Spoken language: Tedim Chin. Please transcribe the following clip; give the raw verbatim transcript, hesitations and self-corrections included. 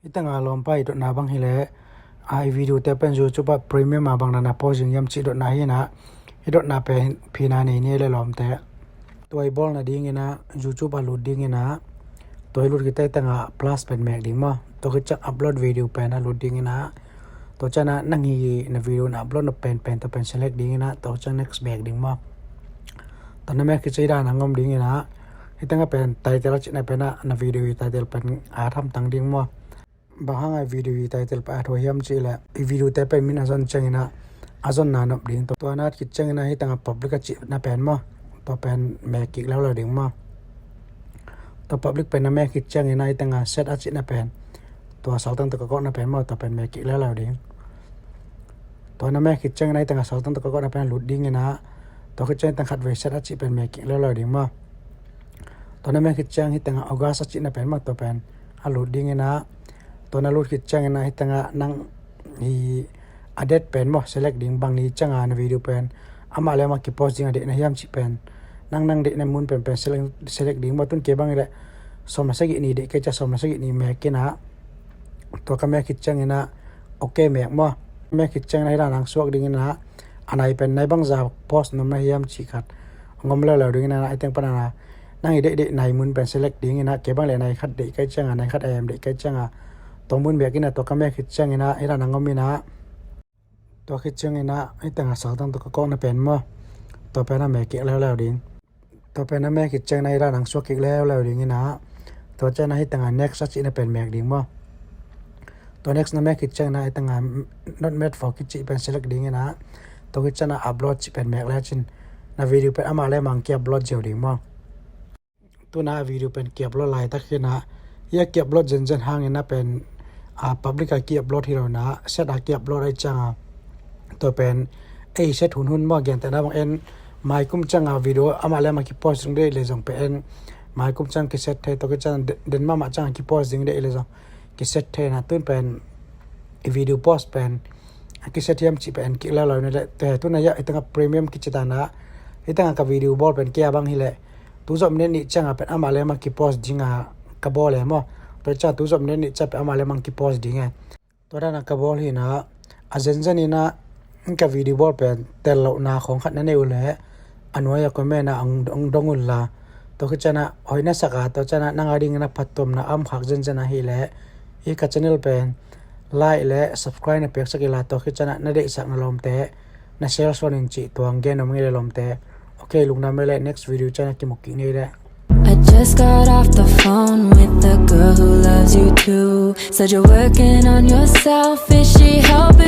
Hih tengah lawmpa i dotna bang hileh, a, i video te pen YouTube ah premium a bang na na post ding hiam cih dotna hi inah, hih dotna pen phina nei ni le lawmte. Tua i bawlna ding inah YouTube ah lut ding inah, tua i lut khit teh hih tengah plus pen mek ding maw. Tua khit ciang upload video pen ah lut ding inah, tua ciang ah nang hi na video na upload nop pen pen tua pen select ding inah, tua ciang next mek ding maw. Tua na mek khit ciang hih dan a ngom ding inah, hih tengah pen title a cihna pen ah na video i title pen a hamtang ding maw. Bang hang a i video i title pen a thuah hiam cih leh, i video te pen min a zon ciang inah a zonna nop ding. Tua na at khit ciang inah hih tengah public a cihna pen maw, tua pen mek kik leuleu ding maw. Tua public pen na mek khit ciang inah hih tengah set a cihna pen, tua sautang tua ka kawkna pen maw, tua pen mek kik leuleu ding. Tua na mek khit ciang inah hih tengah sautang tua ka kawkna pen a lut ding inah, tua khit ciang hih tengah khatvei set a cih pen mek kik leuleu ding maw. Tua na mek khit ciang hih tengah August a cihna pen maw, tua pen a lut ding inah, tua na lut khit ciang inah hih tengah nang hi a date pen maw select ding, bang ni ciang a na video pen amah le amah kipost ding a deihna hiam cih pen, nang nang deihna mun pen pen select, select ding maw. Tun kei bang hileh sawm na sagih ni deih kei ciang sawm na sagih ni mek inah, tua ka mek khit ciang inah okay mek maw. Mek khit ciang inah hih dan a suak ding inah, a nai pen nai bangzah post nuam na hiam cih khat ngom leuleu ding inah, hih teng pan a nang i deih deih nai mun pen select ding inah, kei bang leh nai khat deih kei ciang a, nai khat em deih kei ciang a, tua mun mek inah, tua ka mek khit ciang inah hih dan a ngom inah, tua khit ciang inah hih tengah sautang tua ka kawkna pen maw, tua pen a mek kik leuleu ding. Tua pen a mek khit ciang inah hih dan a suak kik leuleu ding inah, tua ciang inah hih tengah next a cihna pen mek ding maw. Tua next na mek khit ciang inah hih tengah not made for kids cih pen select ding inah, tua khit ciang inah upload cih pen mek lecin, na video pen amah le amah ki upload ziau ding maw. Tuna a video pen ki upload laitak hi inah, hih a ki upload zenzen hang inah pen, a, public a ki upload hi lo inah, set a ki upload ahih ciang a, tua pen ei set hunhun maw, gentehna bang en, mai kum ciang a video amah le amah kipost ding deih le zong pen, mai kum ciang kiset thei, tua khit ciang den, den mahmah ciang a kipost ding deih le zong kiset thei inah, tun pen i video post pen a kiset hiam cih pen kik leuleu ni leh. Tua hi tuna hih tengah premium kici ta inah, hih tengah ka video bawl pen kei a bang hileh tu zawh minute nih ciang a pen amah le amah kipost ding a ka bawl e maw. Tua ciang tu zawh minute nih ciang pen amah le amah kipost ding e. Tua dan a ka bawl hi inah, a zenzen inah ka video bawl pen tel lohna khawng khat na nei uh leh a nuai a comment ah hong, hong dong un la. Tua khit ciang inah hoih na sak a, tua ciang inah nang a ding inah phattuamna a om khak zenzen ahih leh hih ka channel pen like le subscribe na peksak inla, tua khit ciang inah na deihsakna lawmte na share sawn in cih tua hong gen nuam ing ei le lawmte. Okay, lungdam ei le, next video ciang inah kimu kik ni ei le. I just got off the phone with the girl who loves you too. Said you're working on yourself. Is she helping